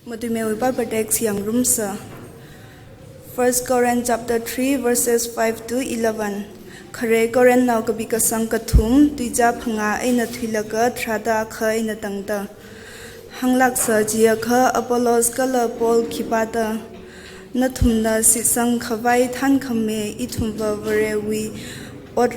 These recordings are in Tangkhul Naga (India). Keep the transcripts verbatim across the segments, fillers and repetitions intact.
Matuimeiwui Bible text yangrumsa. First Corinth chapter three, verses five to eleven. Khare Corinth nao kapi kasang kathum, tuizā phangā eina thuilaga tharāda akha eina tangda. Hānglāksa, chiakha Apollos kala Paul khipāda? Nathumna shitsang khavai thānkhami ithumva Varewui ot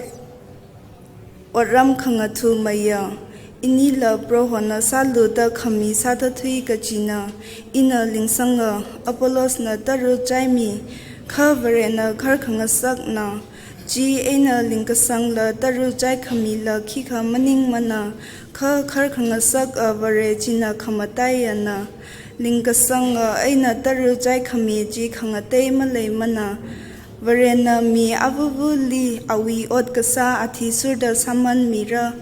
otram khangatha maya. Inila Prohona sālu da khami sāthathui kachina. Ina lingsanga, Apollosna tara chaimi, kha Varena kharkhangasakna. Chieina lingkasangla tara chaikhamila khikha maningmana, kha kharkhangasaka Vare china khamataiyana. Lingkasanga eina tara chaikhami chi khangatei maleimana. Varena mi avuvuli awui ot kasā athishurda sāman mira,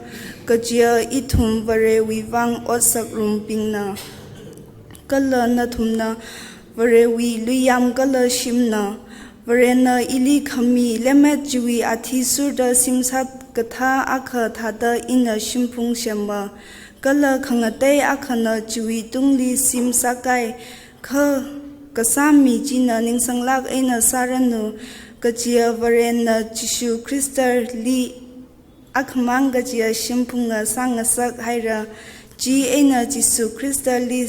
kaja ithum Varewui vang ot sāngarumbingna. Kala nathumna Varewui luiyam kala shimna. Varena ili khami lemmet chiwui athishurda shim sākathā akha thāda ina shimphung semma. Kala khangatei akhana chiwui tungli shim sākai, kha kasā mi china ningsanglāk eina sāranu, kaja Varena Jishu Khristali akhamang kaja shimphunga sāngasak haira. Chieina Jishu Khristali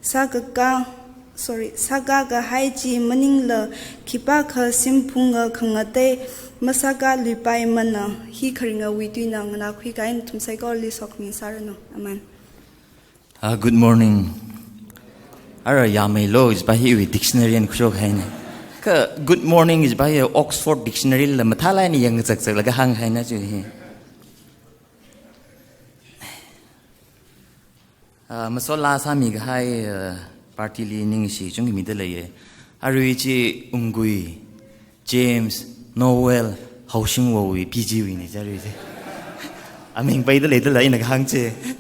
sākaka, sorry, sākakahai chi maningla khipākha shimphunga khangatei masākaluipaimana. Hi kharingawui tuina nganākhuikahai nathum saikorali sokhami sāranu. Amen. Ah, good morning. Ara yameilo jipa hiwui dictionary eina khuishok haina. Kha good morning jipa hi Oxford Dictionary la mathālāk eina yangzakzaklaga hānghaina chi hi. Ah, masola sāmikahai, ah, party li ningshi chungmida leiya. Arui chi Ungui, James, Noel, Haoshingwowui P G wuina jari chi. Aming paida leida lei ina kahāng chi.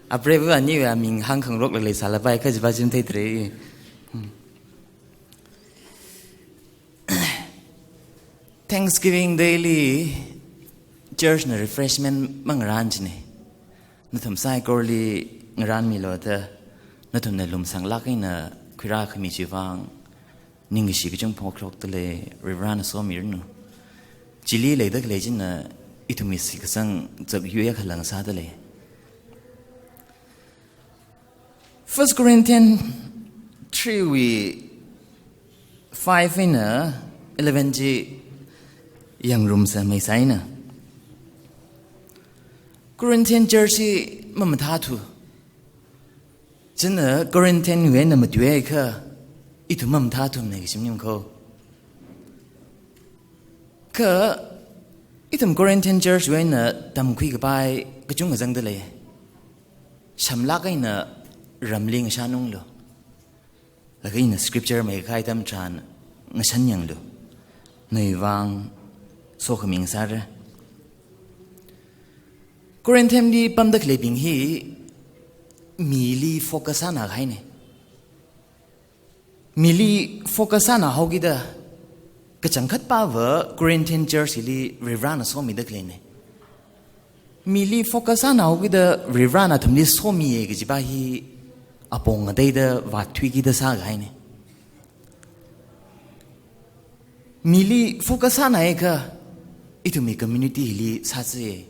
Apreiva aniwui aming hāngkhangarokla leisālapai kha jipa chi matheithura. Hmm. Thanksgiving Day li church na refreshment mangarān china. Nathum saikorali ngarānmilu da, nathumna lumsanglāk eina khuirākhami chiwui vang ningshi kachungkha phongshokda lei, Varivarana somiranu. Chili leida khalei china ithumwui shitkasang zakyui akhala ngasāda lei. First Corinthians three wui five eina eleven chi yangrumsa meisaina. Corinthian church hi mamathāthu. China Corinthian wui eina matuiakha ithum mamathāthumana kaji shimnimko. Kha ithum Corinthian church wui eina tamkhuikapai kachungkha zangda lei. Shamlāk eina ramli ngashanunglu. Laga ina scripture meikahai atam tharan ngashan yanglu. Nawui vang sokhami ngasāra. Corinthian li pamda khaleibing hi mili focus sānākahaina. Mili focus sānāhaokida kachangkhatpava Corinthian church li Varivarana somida khaleina. Mili focus sānāhaokida Varivarana athumli somiya kajipa hi apong ngateida vāthuikida sākahaina. Mili focus sānāakha ithumwui community hili sāzaiya.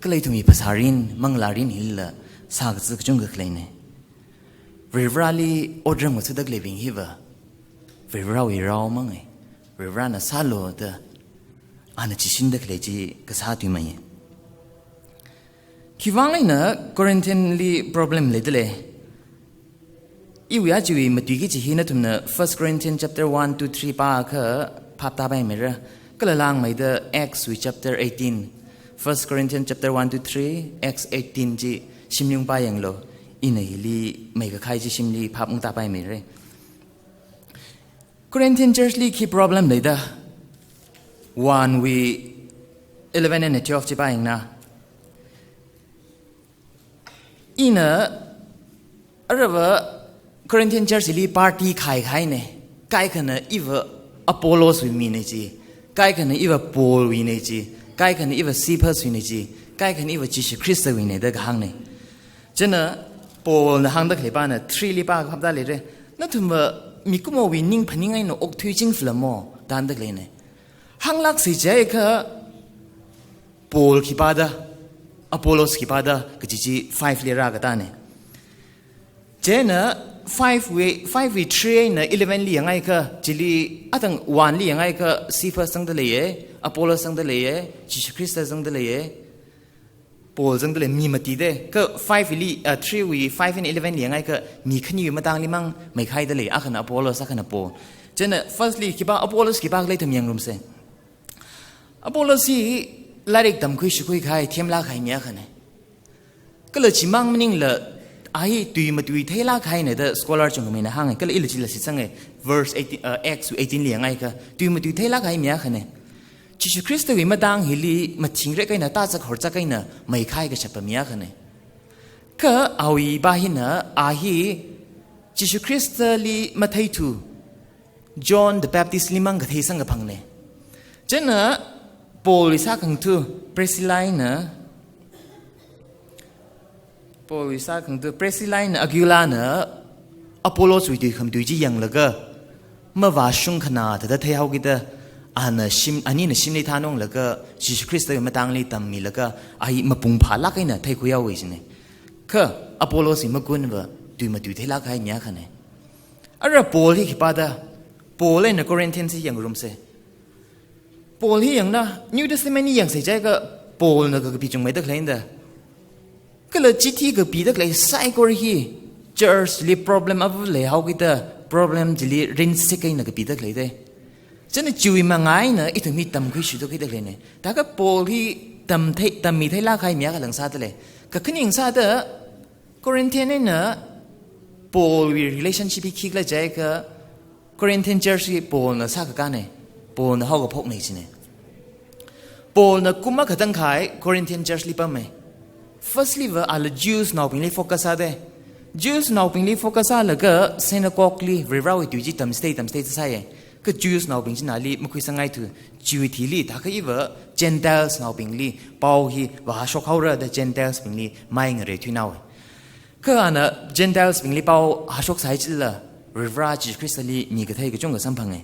Kala ithumwui phasārin, manglārin hilila sākazā kachungkha khaleina. Varivarali otram ngathada khaleibing hiva Varivarawui rao manga. Varivarana sālu da ana chishinda khalei chi kasā tuimeiya. Khiwui vang eina Corinthian li problem leida lei. Iwui achiwui matuiki kaji hi nathumna First Corinthians chapter one to three pāakha phap tāpaimeira. Kala langmeida Acts wui chapter eighteen. First Corinthians chapter one to three, Acts eighteen chi shimli ungpā yanglu. Ina hili meikakhai chi shimli phap ungtāpaimeira. Corinthian church li khi problem leida? One wui eleven and twelve chi pāyangna. Ina aruiva Corinthian church li party khaikahaina. Kaikhana iva Apollos wui mina chi, kaikhana iva Paul wuina chi, kaikhana iva Cephas wuina chi, kaikhana iva Jishu Khristawuina da kahāngna. China Paulna hāngda khaleipana three li pākahai leira. Nathumva mikumowui ning phaning eina okthui chingflamo da hāngda khaleina. Hānglāksei jiakha Paul khipāda, Apollos khipāda kaji chi five li rākatāna. Chieina five wui, five wui three eina eleven li yangakha, chili atang one li yangakha Cephas zangda leiya, Apollos zangda leiya, Jishu Khrista zangda leiya, Paul zangda lei, mi mati da. Kha five li, ah, three wui five and eleven li yangakha mi khaniwui matangli mang maikhaida lei, akhana Apollos, akhana Paul. Chieina firstly khipā, Apollos khipākhala ithum yangrumsa. Apollos hi lairik tamkhui shākhui kahai, themlāk kahai mi akhana. Kala chimang maningla a hi tui matui theilāk kahaina da scholar chungmeina hānga. Kala ila chila shitsanga, verse eighteen, uh, Acts eighteen li yangakha, tui matui theilāk kahai mi akhana. Jishu Khristawui matang hili mathingrik eina tazak horzak eina maikhai kashapa mi akhana. Kha awui pā hina, a hi Jishu Khristali matheithu John the Baptist li mang kathei samkaphangna. Chieina Paulwui sākhangatha Priscilla eina, Paulwui sākhangatha Priscilla eina Aquilana Apolloswui tui khamatui chi yanglaga, mavāshung khana thāda theihaokida, ana shim, anina shimli thanunglaga, Jishu Khristawui matangli tammilaga, a hi mapung phālāk eina theikhuihaowa jina. Kha Apolloswui magunva tui matui theilāk kahai mi akhana. Ara Paul hi khipāda, Paul eina Corinthians hi yangrumsa. Paul hi yangna, New Testament hi yangsei jiakha Paulna kakapi chungmeida khaleina da. Kala chithi kapida khalei saikora hi church li problem ava leihaokida, problem chili rinsik eina kapida khalei da. Chieina chiwui manga eina ithum hi tamkhui shākhuida khaleina. Thākha Paul hi tamthei, tammi theilāk kahai mi akha lāngsāda lei. Kakhaning sāda Corinthian eina Paulwui relationship hi khikhala jiakha, Corinthian church hi Paulna sākakāna, Paulna haokaphokna jina. Paulna kum akha tangkhai Corinthian church li pama. Firstly va ala Jews naobingli focus sāda. Jews naobingli focus sālaga synagogue li Varivarawui tui chi tamchithei tamchithei sāya. Kha Jews naobing china ali makhuisangngaithu, chiwui thili thākha iva Gentiles naobingli pao hi vāhāshok haora da Gentiles bingli mai ngareithuinaowa. Kha ana Gentiles bingli pao hāshoksai chila, Varivara Jishu Khristali mi kathei kachungkha samphanga.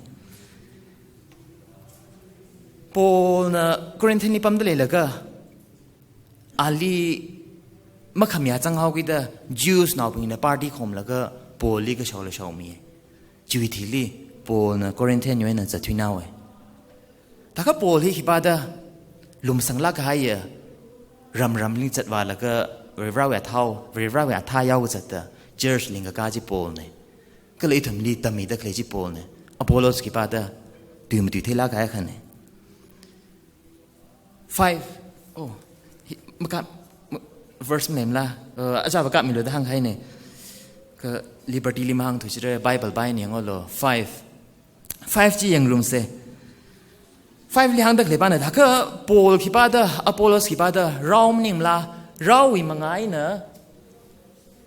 Paulna Corinthian li pamda leilaga, ali makhamayā zanghaokida Jews naobingna party khomlaga Paulli kashao la shaomi. Chiwui thili Paulna Corinthian wui eina zatthuinaowa. Thākha Paul hi khipāda lumsanglāk kahaiya, ramramli zatvālaga Varivarawui athao, Varivarawui athā yaokazatda church lingkakā chi Paulna. Kala ithumli tammida khalei chi Paulna. Apollos khipāda tui matui theilāk kahai akhana. Five. Oh, hi, makap, ma-, verse maleimala, uh, aja makapmilu da hāngkahaina. Kha liberty li mahāngthu chira, Bible pā eina yanglu. Five. Five chi yangrumsa. Five li hāngda khaleipana, thākha Paul khipāda, Apollos khipāda, rao maningmala, raowui manga eina,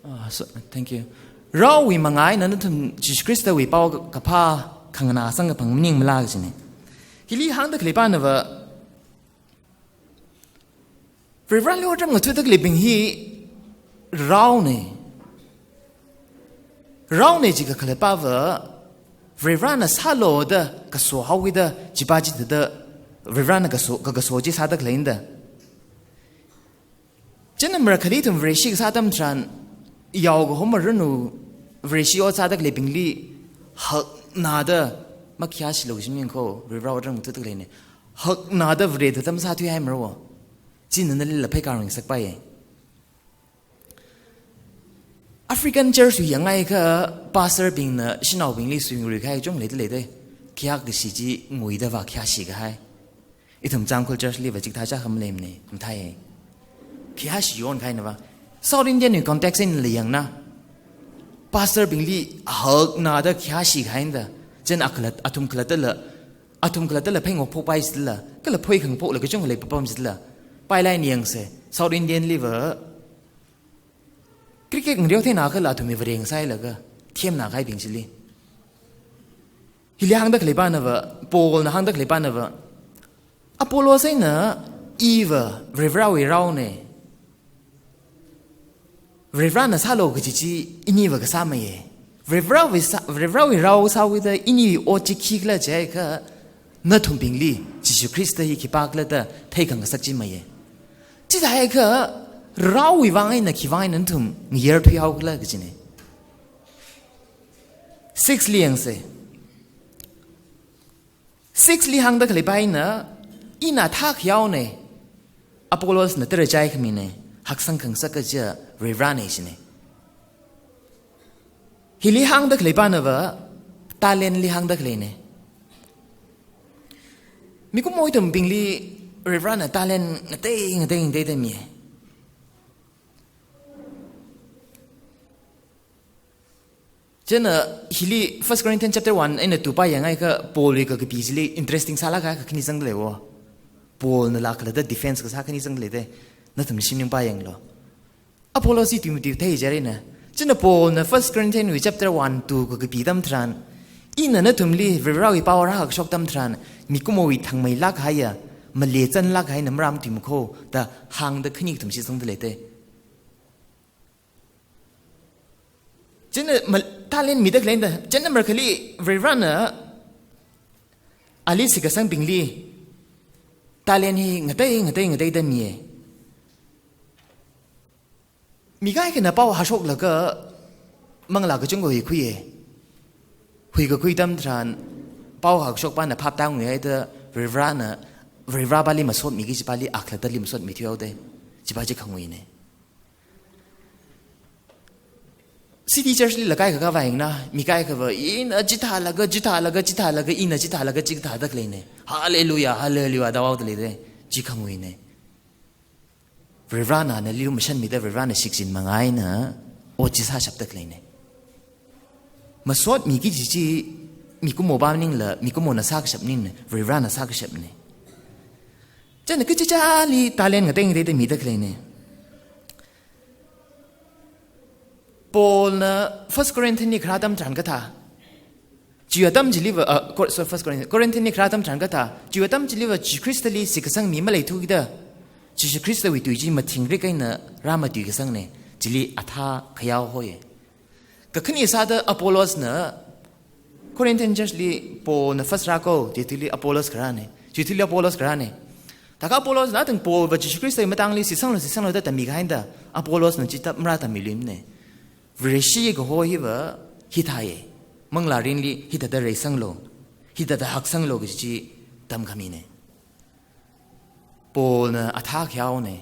ah, so, thank you. Raowui manga eina nathum Jishu Khristawui paokaphā khanganā samkaphang maningmala kajina. Hili hāngda khaleipana va, Varivarali otram ngatha̱da khaleibing hi raona. Raona jiakha khaleipava, Varivarana sālu da kaso haokida, chipa chithāda, Varivarana kaso, ka, kaso chi sāda khaleina da. Chieina marakhali ithum Vareshi kasā atam tharan, yaokahoma ranu, Vareshi ot sāda khaleibingli, haknada, makhayāshilu kaji maningkho, Varivara otram ngatha̱da khaleina. Haknada Vare thāda masāthuihaimara wo. China nalila pheikar ringsak paiya. African church wui yangakha pastor bingna shanaobingli suingarui kahai kachungkha leida leida. Khayākashi chi nguida vākhayāshi kahai. Ithum Tangkhul church liva chikathā chākha maleimana, matheiya. Khayāshi yon kahaina va. South Indian wui context eina la yangna, pastor bingli haknada khayāshi kahaina da. Chieina akhalat, athum khalattala, athum khalattala phei ngokphokpai chila, kala phei khangphokla kachungkha leipapam chila. Pailāk eina yangsa, South Indian liva, cricket ngareo theina khala athumwui Vare ngasailaga, themna kahaibing chili. Hili hāngda khaleipana va, Paulna hāngda khaleipana va, Apollos eina iva Varivarawui raona. Varivarana sālu kaji chi iniva kasā maiye. Varivarawui sā, Varivarawui rao sāwuida iniwui ot chi khikhala jiakha, nathumbingli Jishu Khrista hi khipākhala da theikhangasak chi maiye. Chithākha raowui vang eina khivang eina nathum ngayar thuihaokhala kajine. Six li yangse. Six li hāngda khalei paina, ina athā khayaone, Apollosna tarachaikhamine, haksang khangasak kaja Varivarane jine. Hili hāngda khalei panava, talent li hāngda khaleine. Mikumo ithumbingli Varivarana talent ngatei, ngatei, ngateida miye. Chieina hili First Corinthians chapter one eina two pāyangakha Paulwui kakapi chili interesting sālāka kakhane zangda leiwo. Paulna lākhala da defense kasā khane zangda leide. Nathum shimning pāyanglu. Apollos hi tui matuithei jarina. Chieina Paulna First Corinthians wui chapter one, two kakapi atam tharan, ina nathumli Varivarawui pao rākashok atam tharan, mikumowui thangmeilāk kahaiya, maleichanlāk kahaina marāmatuimakho da hāngda khani kathum shitsangda leide. Chieina mal-, talent mida khaleina da, chieina marākhali Varivarana ali shitkasangbingli talent hi ngatei, ngatei, ngateida miye. Mi kaikhana pao hāshoklaga manglā kachungkha huikhuiye. Huikakhui atam tharan pao hākashok pana phap tānguihaida Varivarana, Varivara pali masotmiki kaji pali akhalattali masotmi thuihaode. Chipa chi khanguine. City church lila kaikha kavā yangna, mi kaikhava, ina chithālaga, chithālaga, chithālaga, ina chithālaga, chithāda khaleine. Hallelujah, hallelujah, da vaoda leide. Chi khanguine. Varivarana nali lumashanmida, Varivarana shikchin manga eina, ot chi sāshapda khaleine. Masotmiki kaji chi, mikumo maningla, mikumona sākashap maningna, Varivarana sākashapne. Chieina kachichāli talent ngatei ngateida mida khaleine. Paulna First Corinthians li kharā atam tharan kathā. Chiwui atam chiliva, uh, Cor-, sorry, First Corinthians, Corinthians li kharā atam tharan kathā. Chiwui atam chiliva Jishu Khristali shitkasang mi maleithukida, Jishu Khristawui tui chi mathingrik eina rāmatuikasangne. Chili athā khayao hoiye. Kakhane sāda Apollosna Corinthian church li Paulna first rāko, chithili Apollos kharāne. Chithili Apollos kharāne. Thākha Apollosna athang Paulva Jishu Khristawui matangli shitsanglu, shitsanglu da tammi kahaina da, Apollosna chithā marātammiluimane. Vareshi kaho hiva hithāye. Manglārinli hithāda reisanglu, hithāda haksanglu kaji chi tamkhamine. Paulna athā khayaone.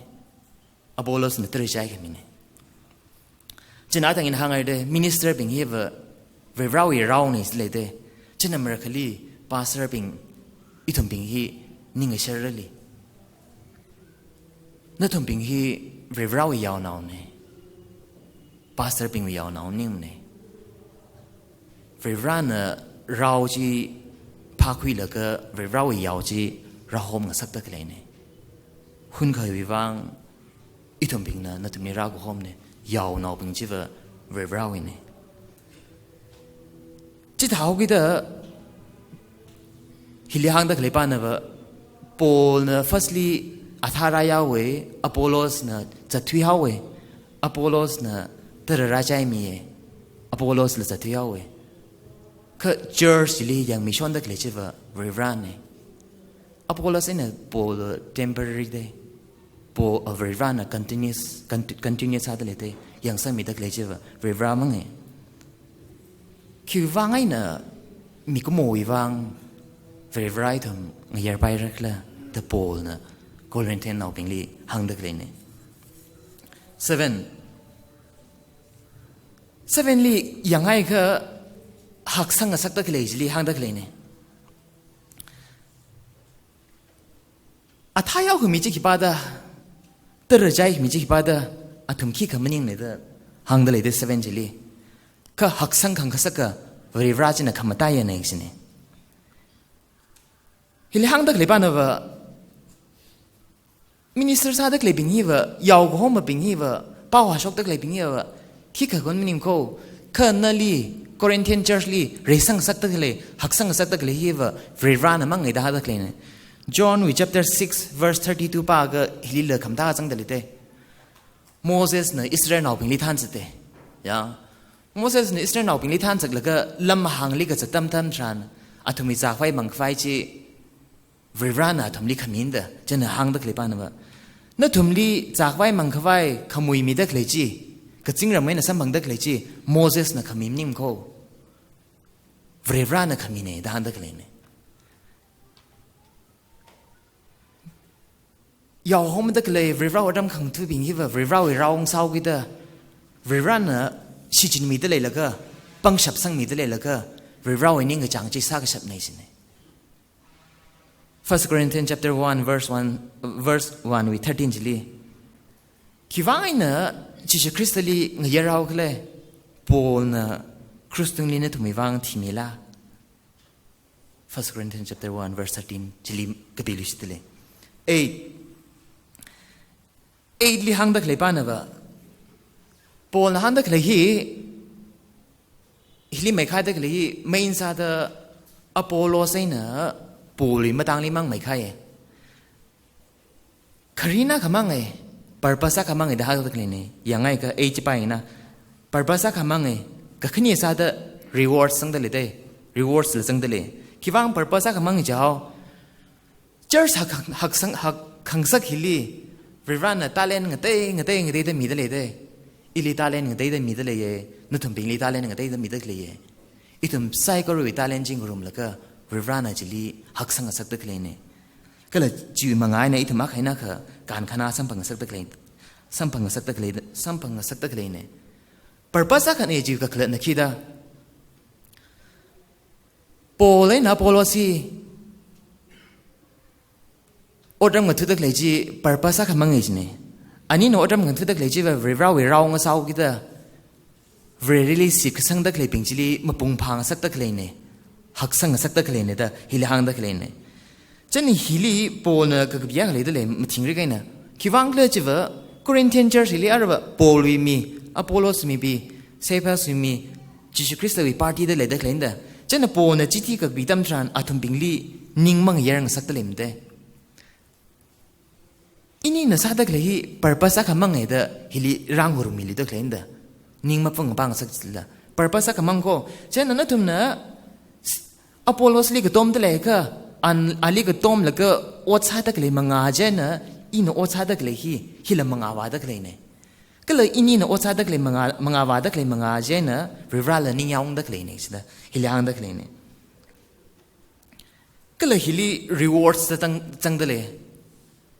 Apollosna tarachaikhamine. Chieina athang ina hānghaide, minister bing hiva Varivarawui raone jileide. Chieina marākhali pastor bing, ithumbing hi ning asharali. Nathumbing hi Varivarawui yaonaone. Pastor bingwui yaonao maningmane. Varivarana rao chi phākhuilaga Varivarawui yao chi rāhom ngasakda khaleine. Hun kahaiwui vang ithumbingna nathumli rākahomne, yaonaobing chiva Varivarawuine. Chithāhaokida hili hāngda khalei panava, Paulna firstly athā rāyaowe, Apollosna zatthuihaowe, Apollosna tara rāchaimiye, Apollosla zatthuihaowe. Kha church chili yangmishonda khalei chiva Varivarane. Apollos eina Paul temporary de. Paul, uh, Varivarana continuous, conti-, continuous sāda leide, yangsangmida khalei chiva Varivara mange. Khiwui vang eina mikumowui vang Varivara ithum ngayarpairakhala da Paulna Corinthian naobingli hāngda khaleine. Seven. Seven li yangakha haksang ngasakda khalei chili hāngda khaleine. Athā yaokhami chi khipāda, tara chaikhami chi khipāda, athum khikha maningne da hāngda leide seven chili. Kha haksang khangasaka Varivara china khamataiya ne sine. Hili hāngda khalei panava, minister sāda khaleibing hiva, yao kahomabing hiva, pao hāshokda khaleibing hiva, khikha kon maning kho, kha nali, Corinthian church li, reisang ngasakda khalei, haksang ngasakda khalei hiva, Varivarana mangne da hāda khaleine. John wui chapter six verse thirty-two pākha hilila khamathā zangda leide. Mosesna Israelnaobingli thānzate. Ya. Mosesna Israelnaobingli thānzaklaga lam hāngli kazat atam atam tharan, athumwui zākhavai mangkhavai chi Varivarana athumli khaminda, chieina hāngda khalei panava, nathumli zākhavai mangkhavai khamui mida khalei chi, kazingram eina samphangda khalei chi, Mosesna khami maning kho, Varivarana khamine da hāngda khaleine. Yaohomda khalei Varivara otram khangathabing hiva Varivarawui rao ngasāhaokida, Varivarana shichinmida leilaga, pangshap sangmida leilaga, Varivarawui ningkachāng chi sākashapne jine. First Corinthians chapter one, verse one, verse one wui thirteen chili, khiwui vang eina Jishu Khristali ngayarhao khala, Paulna krus tungli nathumwui vang thimila? First Corinthians chapter one, verse thirteen chili kapiluishitda lei. Eight. Eight li hāngda khalei panava, Paulna hāngda khalei hi, hili meikhaida khalei hi, main sāda Apollos eina Paulwui matangli mang meikhaiye. Kharing akhamang e, purpose akhamang e da hāngda khaleine. Yangai ka eight chi pāyangna, purpose akhamang e, kakhane sāda rewards sangda leite, rewards la sangda lei. Khiwui vang purpose akhamang e jihaowa, church hak, hak, haksang, hak, khangasak hili, Varivarana talent ngatei, ngatei, ngateida mida leite. Ili talent ngateida mida leiye, nathumbingli talent ngateida mida leiye. Ithum saikorawui talent chi ngarumlaga, Varivarana chili haksang ngasakda khaleine. Kala chiwui mangā eina ithum akha eina akha kankhana samphang ngasakda khalei, samphang ngasakda khalei, samphang ngasakda khaleine. Purpose akhane chi kakhalatna khi da, Paul eina Apollos hi otram ngatha̱da khalei chi purpose akhamang e jine. Anina otram ngatha̱da khalei chiva Varivarawui rao ngasāhaokida, Vareli shitkasangda khaleibing chili mapung phāngasakda khaleine, haksang ngasakda khaleine da hili hāngda khaleine. Chieina hili Paulna kakapiya khalei da lei mathingrik eina. Khiwui vang khala chiva, Corinthian church hili aruiva Paulwui mi, Apollos mi pi, Cephaswui mi, Jishu Khristawui party da leida khaleine da. Chieina Paulna chithi kakapi atam tharan athumbingli ning mangayar ngasakda leimate. Inina sāda khalei hi purpose akhamang e da hili rāngarummida khaleine da. Ning mapung pāngasak chila. Purpose akhamang kho. Chieina nathumna s-, Apollosli katomda leiakha, an, ali katomlaga ot sāda khalei mangā chieina, ina ot sāda khalei hi, hila mangā vāda khaleine. Kala inina ot sāda khalei mangā, mangā vāda khalei mangā chieina, Varivarala ning yaoungda khaleine, chida, hili hāngda khaleine. Kala hili rewards da tang, zangda lei.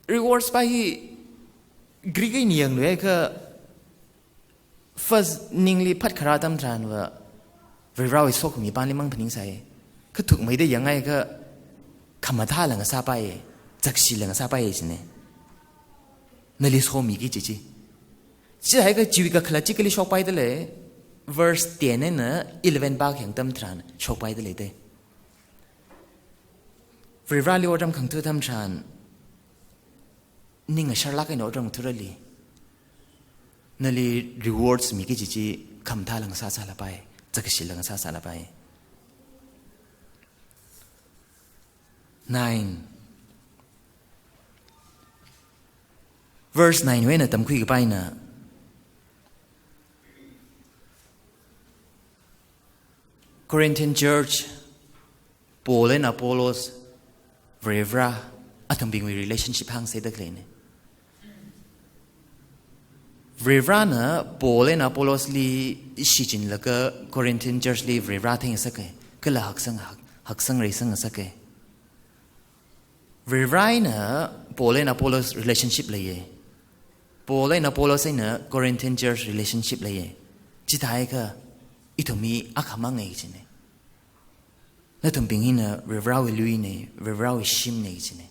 Rewards pa hi Greek eina yangluiakha, first ningli phatkharā atam tharanva, Varivarawui sokhami pāngli mang phaningsai. Kathukmeida yangakha khamathā la ngasāpai, zakshi la ngasāpai jine. Nali somiki kaji chi. Chihaiakha chiwui kakhalat chi kali shokpaida lei, verse ten eina eleven pākhayang atam tharan shokpaida leite. Varivarali otram khangatha̱ atam tharan, ning asharlāk eina otram ngatha̱rali, nali rewards miki kaji chi khamathā la ngasāsālapai, zakshi la ngasāsālapai. Nine. Verse nine wui eina tamkhui kapai eina, Corinthian church, Paul and Apollos, Varivara, athumbingwui relationship hāngsaida khaleine. Varivarana Paul and Apollosli shichinlaga Corinthian church li Varivara theingasake, kala haksang, hak-, haksang reisang ngasake. Varivara eina Paul and Apollos relationship leiye. Paul and Apollos eina Corinthian church relationship leiye. Chithāakha ithum hi akhamang e jine. Nathumbing hina Varivarawui luine, Varivarawui shimne jine.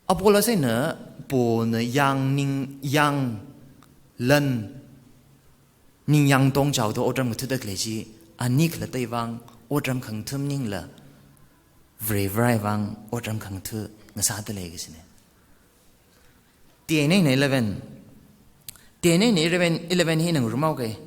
Apollos eina Paulna yangning, yanglan, ningyāng tongchaoda otram ngatha̱da khalei chi, ani khalattawui vang otram khangatha̱ maningla, Varivarawui vang otram khangatha̱ ngasāda lei kajine. Ten eina eleven. Ten eina eleven, eleven hi ngarumhaoke.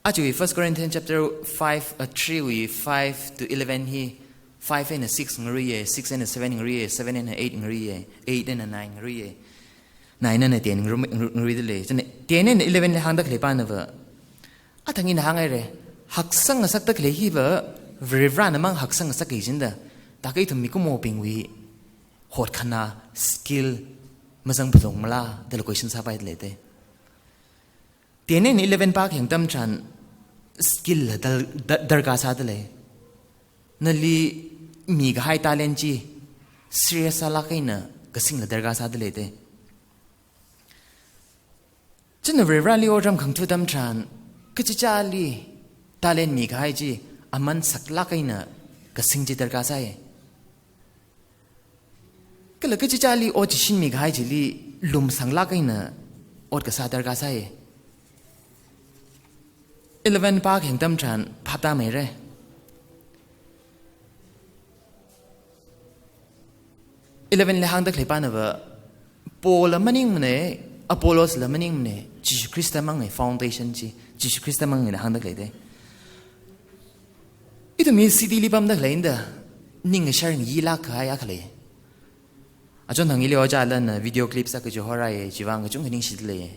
Aja First Corinthians chapter five, uh, three wui five to eleven hi, five eina six ngaruiye, six eina seven ngaruiye, seven eina eight ngaruiye, eight eina nine ngaruiye. Nine na ten ngru-, ngru-, ngruida lei. Chieina ten eina eleven li hāngda khalei pānava, athang ina hānghaira. Haksang ngasakda khalei hiva, Varivarāna mang haksang ngasak kajida, taka ithum mikumobingwui hotkhana, skill, mazang phazang mala, dala question sāpaida lei te. Ten eina eleven pākhayang atam tharan skill la dal-, da-, darkar sāda lei. Nali mikahai talent chi serious sālāk eina kasingla darkar sāda lei te. Chieina Varivarāli otram khangatha atam tharan, kachichāli talent mikahai chi aman saklāk eina kasing chi darkar sāi. Kala kachichāli ot chi shinmikahai chili lumsanglāk eina ot kasā darkar sāi. Eleven pākhayang atam tharan phaptāmeira. Eleven li hāngda khalei pānava, Paul la maningmana, Apollos la maningmana, Jishu Khrista manga foundation chi, Jishu Khrista manga hāngda khalei te. Ithum hi city li pamda khaleina da, ning ngasharngayi lāk kahai akha lei. Achon thang ili ojā lana video clip sā kaji horai, chiwui vang kachungkha ningshida lei.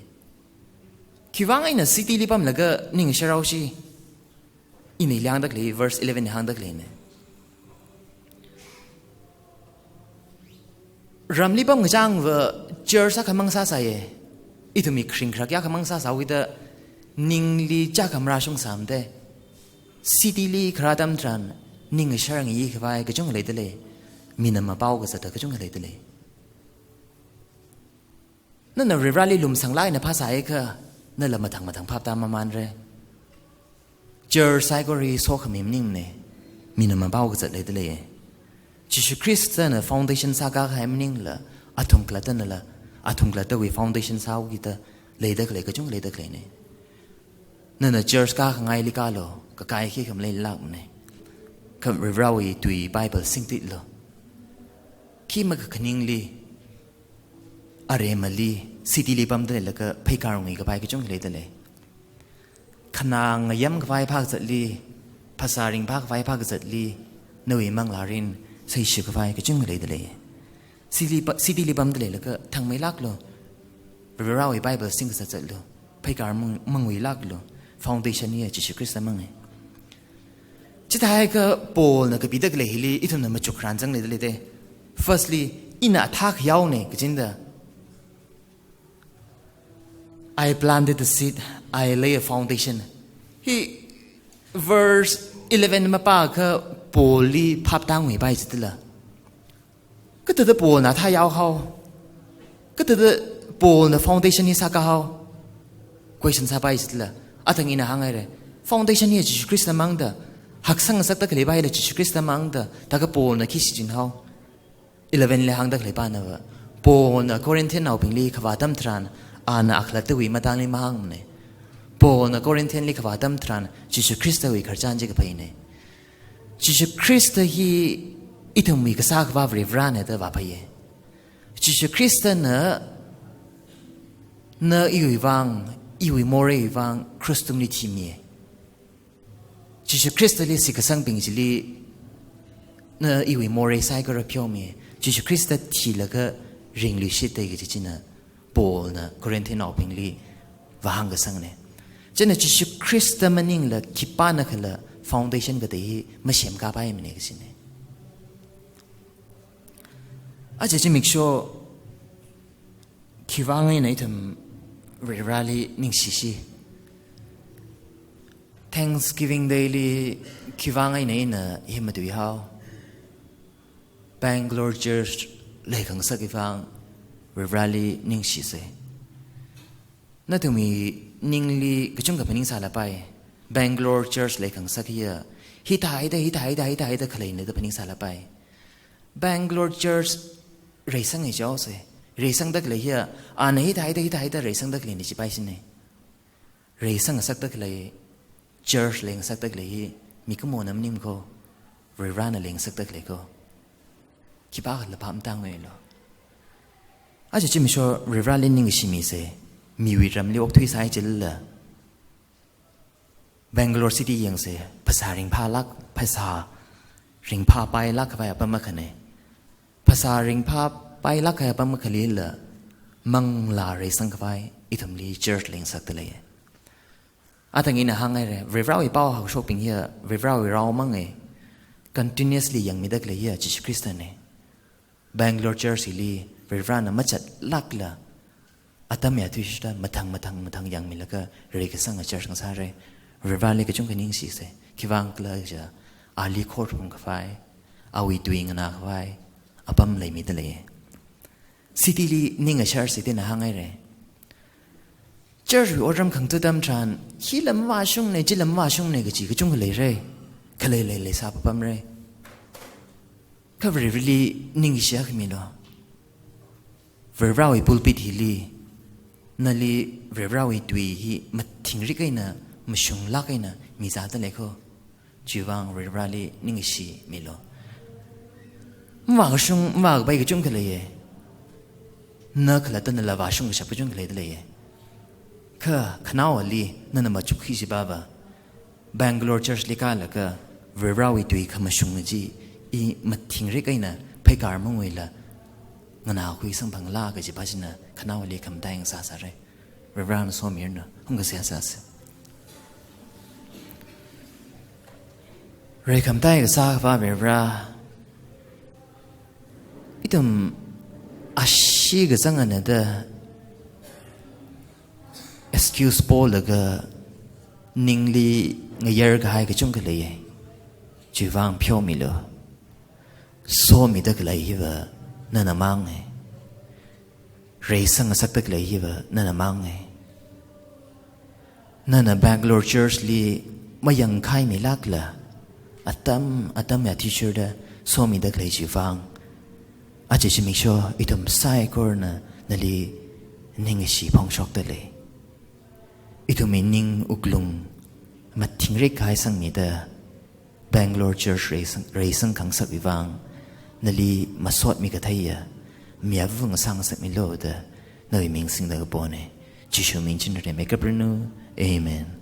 Khiwui vang eina city li pamlaga ning ngasharhaoshi. Ina hili hāngda khalei, verse eleven li hāngda khaleina. Ramli pamkachangva church akhamang sāsāya. Ithumwui kharing kharak akhamang sāsāhaokida ningli chākhamra shungsāmada. City li kharā atam tharan ning ngasharngayi khavai kachungkha leida lei. Mina mapao kazata kachungkha leida lei. Nana Varivarāli lumsanglāk eina phāsāakha, nala mathang mathang phaptā mamānra. Church saikora sokhami maningmana, mina mapao kazat leida lei. Jishu Khristana foundation sākā kahai maningla, athum khalattanala, athum khalattawui foundation sāhaokida leida khalei kachungkha leida khaleina. Nana church kākhangaili kālu, kakai khikha maleilākmana. Kha Varivarāwui tui Bible singtitlu. Khi makakhaningli, aremali, city li pamda leilaga pheikar ngui kapai kachungkha leida lei. Khanā ngayam khavai phākazatli, phasā ringphā khavai phākazatli, nawui manglārin seishu khavai kachungkha leida lei. City pa-, city li pamda leilaga thangmeilāklu. Varivarāwui Bible singkazat zatlu. Pheikar mang-, manguilāklu. Foundation hiya Jishu Khrista manga. Chithākha Paulna kapida khalei hili ithumna machuk kharān zangleida lei te. Firstly, ina athā khayaona kajina da. "I planted the seed, I lay a foundation." Hi verse eleven mapākha Paulli phaptānguipai chitila. Kathāda Paulna athā yaohao? Kathāda Paulna foundation hi sākahao? Question sāpai chitila, athang ina hānghaira. Foundation hi Jishu Khrista mangda, haksang ngasakda khaleipaila Jishu Khrista mangda, taka Paulna khi shichinhao? Eleven li hāngda khalei pānava, Paulna Corinthian naobingli khavā atam tharan, ana akhalattawui matangli mahāngmana. Paulna Corinthian li khavā atam tharan, Jishu Khristawui khararchan chi kaphaina. Jishu Khrista hi ithumwui kasā Akhava Varivarana da vāphaiya. Jishu Khristana na iwui vang, iwui moreiwui vang, krush tungli thimiya. Jishu Khristali shitkasangbing chili na iwui morei saikora pheomiya. Jishu Khrista thilaga ringluishita kaji china Paulna Corinthian naobingli vāhāngkasangna. China Jishu Khrista maningla khipānakhala foundation katei hi masemkapaimana kajina. Aja zimiksho khiwui vang eina ithum Varivarali ningshishi? Thanksgiving Day li khiwui vang eina ina hi matuihao? Bangalore Church leikhangasakki vang Varivarali ningshisa. Nathumwui ningli kachungkha phaningsālapai. Bangalore Church leikhangasak hiya hithāda, hithāda, hithāda khaleina da phaningsālapai. Bangalore Church reisang hi jaose. Reisangda khalei hiya, ana hithāda, hithāda reisangda khaleina chipaishina. Reisangngasakda khalei, church leingasakda khalei hi mikumona maning ko, Varivarana leingasakda khalei ko. Khipākhala phaptānguilu. Aja zimiksho Varivarali ningshimise, miwui ramli okthuisai chilala. Bangalore City yangse, phasā ringphālāk, phasā ringphāpailāk khavai apam akhana. Phasā ringphāpailāk khavai apam akhalila, Manglā reisangkhavai ithumli church li ngasakta lei. Atang ina hānghaira, Varivarāwui pao haoshokbing hiya Varivarāwui rao manga, continuously yangmida khalei hiya Jishu Khristana. Bangalore church hili Varivarāna machatlākla atam yathuishida mathang mathang mathang yangmilaga reikasanga church ngasāra. Varivarāli kachungkha ningshisa. Khiwuivang khala jiakha ali khorumkhavai, awui tui nganākhavai apam leimida lei. City li ning ashar city na hānghaira. Church wui otram khangatha atam tharan, hila mavāshungna, chila mavāshungna kaji kachungkha leira. Khalei lei leisā papamra. Kha Varivarāli ningshi akhamilu. Varivarāwui pulpit hili, nali Varivarāwui tui hi mathingrik eina, mashunglāk eina mizāda lei kho. Chiwuivang Varivarāli ningshimilu. Mavāshung, mavākapai kachungkha leiya. Na khalatta nala vāshung kashap kachungkha leida leiya. Kha khanaowali nana machukkhui jipava, Bangalore church li kālaga Varivarāwui tui khamashung chi i mathingrik eina pheikar mangwuila nganākhui samphangla kajipa china khanaowali khamataiya ngasāsāra. Varivarāna somiranu, hungkasā sāsa. Reikhamataiya kasā Akhava Varivarā, ithum ashee kazangana da excuse polaga ningli ngayar kahai kachungkha leiya. Chiwuivang pheomilu. Somida khalei hiva nana manga. Reisang ngasakta khalei hiva nana manga. Nana Bangalore church li mayangkhaimilākla atam atam yathuishurda somida khalei chiwuivang, aja zimiksho ithum saikorana nali ningshi phongshokta lei. Ithumwui ning wuklung mathingrik kahai sangmida Bangalore church reisang, reisang khangasakwui vang nali masotmi katheiya mi avung sāngasakmilu da nawui ming singda kapona. Jishu ming china reimei kapranu. Amen.